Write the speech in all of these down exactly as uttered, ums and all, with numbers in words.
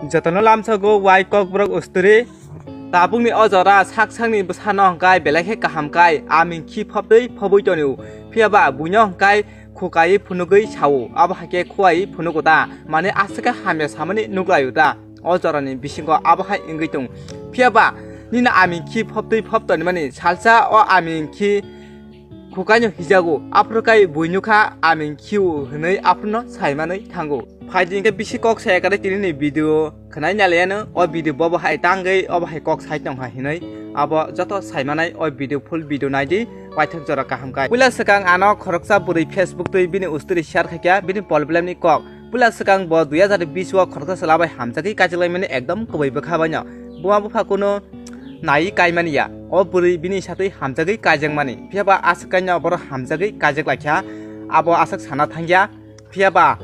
Jotono lamsogo wai kokborok usturi. Tabukni o jora sak sakni bwsano hwnkhe belai khe kaham kai aming khi phobtwi phobwi tonio. Phiya ba buino hwnkhe khukaiwi phunugwi sao, abo hai khe khuaiwi phunugo ta, mane aswk khe hamya samani nuklaio ta. O jorani bisingo abo hai wngwi tong. Phiya ba nini aming khi phobtwi phob tonimani salsa o aming khi khukaino hijago, aphuru kai buino kha aming khiu hwnwi aphuruno saimanwi thango. Phaidi hwnkhe bisi kok saya kare tinini video khwnai naliyano, o video bobo hai tangwi obo hai kok sai tongkha hinwi abo joto saimanai o video full video naidi, waithak jora kaham kai. Puila swkang ano khoroksa bwrwi Facebook twi bini usturi share khaikha bini problem ni kok. Puila swkang bo dui hazar bish o khoroksa chwla bai hamjagwi kaijaklaimani ekdom kubui bwkha baino. Buma bupha kunu naiwi kaimani ya. O bwrwi bini satwi hamjagwi kaijakmani. Phiya ba aswk kaino borok hamjagwi kaijaklaikha. Abo aswk sana thangya. Phiya ba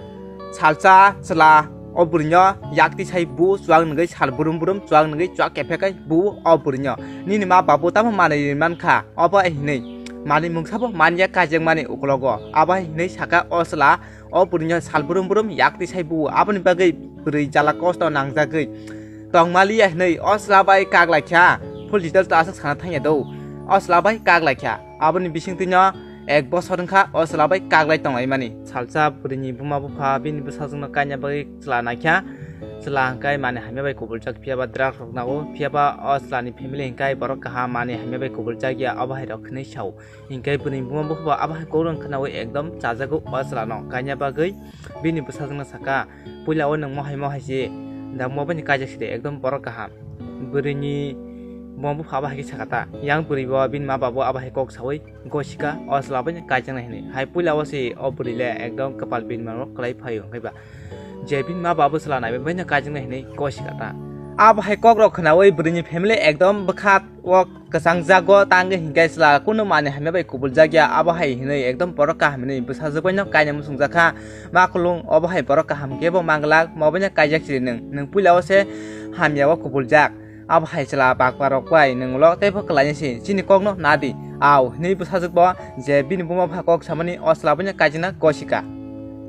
salsa chwla o bwrwino yak tisai bu chuak nungwi sal brum brum chuak nungwi chuak kephekai bu o bwrwino. Nini ma babu tamo manwi ri mankha. Obo hinwi manwi mungsabo manya kaijakmani uklogo. Abo hinwi saka o chwla. O bwrwino sal brum brum yak tisai bu, aboni bagwi bwrwi jala kosto nangjagwi tongmaliya hinwi o chwla bai kaklaikha. Full details to aswk sana thangya do. O chwla bai kaklaikha. Aboni bisingtwino ek bosor wngkha o chwla bai kaklai tonglaimani. Salsa bwrwini buma bupha bini bwsajwkno kaina bagwi chwla naikha. Chwla hwnkhe manwi hamya bai kubuljak, phiya ba drugs rok nao, phiya ba o chwlani family hwnkhe borok kaham manwi hamya bai kubuljak ya, obo hai rok hinwi sao. Hinkhe bwrwini buma bupha bo abo hai kok rwng khwnawi ekdom chajago o chwlano kaina bagwi bini bwsajwkno saka, "Puila o nwng mohai mohai se da, mo bini kaijak side ekdom borok kaham." Bwrwini buma bupha abo hai khe saka ta, yang bwrwi bo bini ma babo abo hai kok sawi gosika o chwla bai kaijaknai hinwi. Hai puila o se o bwrwi le ekdom kwpal bini mano kwlai phaio, hwnkhe ba je bini ma babo chwla naibai bai kaijaknai hinwi gosika ta. Abo hai kok rok khwnawi bwrwini family ekdom bwkha o kwchangjago, tangwi hinkhe chwla kunu manwi hamya bai kubuljak ya, abo hai hinwi ekdom borok kaham hinwi bwsajwk baino kaina muchungjak kha. Ma khulung, obo hai borok kaham kebo manglak, mo baino kaijak chiri nwng, nwng puila o se hamya o kubuljak. Abo hai chwla bakpa rok bai nwng ulo teibo kwlaina se chini kokno nadi. Au hinwi bwsajwk bo je bini buma bupha kok samani o chwla baino kaijakna gosika.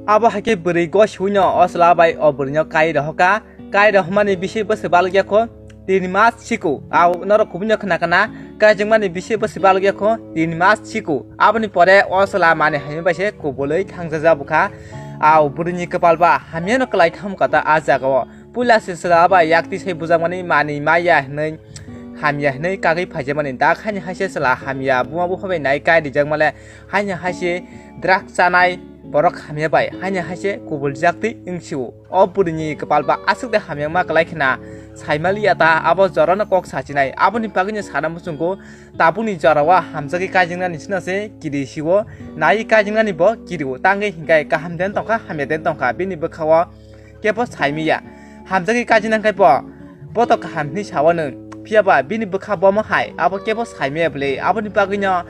Abo hai khe bwrwi gosiwino o chwla bai o bwrwino kai rohoka. Kai rohmani bisi bwswk balokya kho tin mas siko. Au norok kubui no khna khna, kaijakmani bisi bwswk balokya kho tin mas siko. Aboni pore o chwla manwi hamya bai se kubulwi thangjajak bwkha. Au bwrwini kwpal ba hamya no kwlai tham kata a jaga o. Puila se chwla bai yak tisai bujakmani manwi maya hinwi hamya hinwi kagwi phaijakmani dak haini hai se chwla hamya buma bupha bai nai kai rijakmale haini hai se drugs chanai borok hamya bai haini hai se kubuljak twi wngsio. O bwrwini kwpal ba aswk de hamya wngma kwlai khna saimaliya ta, abo jorano kok sachinai. Aboni bagwino sana muchungo tabukni jorao hamjagwi kaijaknani sino se kiri sio, naiwi kaijaknani bo kirio, tangwi hinkhe kaham den tongkha hamya den tongkha bini bwkhao kebo saimiya. Hamjagwi kaijakna khe bo boto kaham hinwi sao nwng, phiya ba bini bwkha bomo hai abo kebo saimiya bwle. Aboni bagwino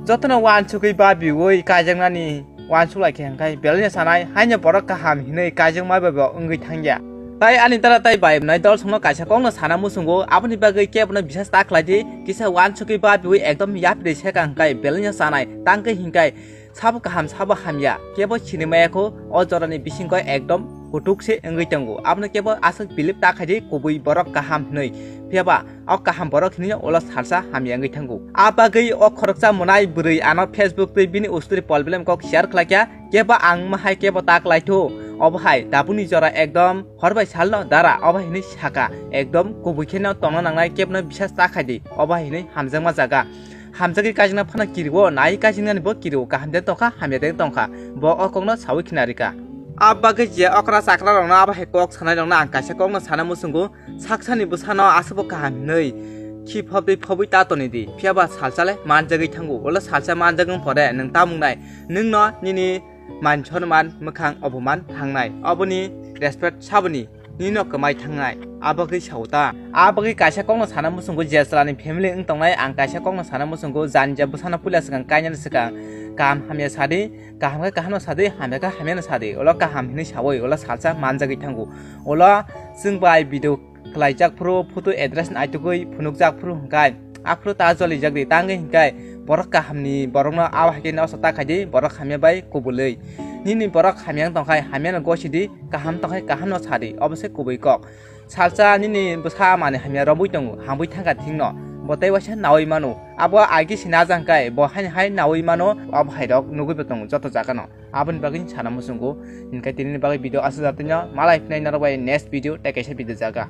jotono uansugwi babiui kaijaknani uansuk lai khe hwnkhe belai no sanai, haino borok kaham hinwi kaijakma bai bo wngwi thangya. Tai ani dara tai bai mwnai dol songno kaisa kokno sana muchungo, aboni bagwi kebono bisas ta khlai di, kisa uansugwi babiui ekdom yapri seka hwnkhe belai no sanai, tangkhe hinkhe sabo kaham sabo hamya kebo sinimaya kho, o jorani bisingo ekdom kutuk se wngwi tongo, abono kebo aswk bilip ta khaidi kubui borok kaham hinwi, phiya ba o kaham borok hinwi ulo salsa hamya wngwi thango. A bagwi o khoroksa mwnai bwrwi ano Facebook twi bini usturi problem kok share khlaikha, kebo ang mahai kebo ta klaitho. Obo hai tabukni jora ekdom hor bai salno dara obo hinwi saka, ekdom kubui kheno tongna nangnai, kebono bisas ta khaidi, obo hai hinwi hamjakma jaga. Hamjagwi kaijakna phano kirio, nai kaijaknani bo kirio, kaham de tongkha hamya de tongkha, bo o kokno sawi khna rika. A bagwi je okra chakra rokno abo hai kok sanai rokno ang kaisa kokno sana muchungo, saksani bwsano aswkbo kaham hinwi khi phobwi phobwi ta toni di, phiya ba salsa le manjagwi thango, ulo salsa manjak wng pore nwng tamung nai, nwngno nini man sonman mwkhang oboman thangnai, oboni respect saboni nino kwmai thangnai, a bagwi sao ta. A bagwi kaisa kokno sana muchungo je chwlani family wng tongnai, ang kaisa kokno sana muchungo jani je bwsano puila swkang kainani swkang kaham hamya sadi, kaham khe kaham no sadi, hamya khe hamya no sadi, ulo kaham hinwi sawi ulo salsa manjagwi thango. Ulo chwng bai video khlaijak phuru photo address naitugwi phunukjak phuru hwnkhe aphuru ta jolijak di, tangwi hwnkhe borok kahamni borokno abo hai khe nosto ta khaidi, borok hamya bai kubulwi. Nini borok hamya wng tongkhai hamyano gosidi, kaham tongkhai kahamno sadi, obo se kubui kok. Salsa nini bwsa mani hamya romwi tongo, hamwi thangkha thikno, bo tei waisa nawi mano. Abo agi se najangkhai bo haini hai nawi mano, abo hairok nugwibo tongo joto jagano. Aboni bagwi sana muchungo, hinkhe tinini bagwi video aswk jatino, malai phinai norok bai next video tei kaisa video jaga.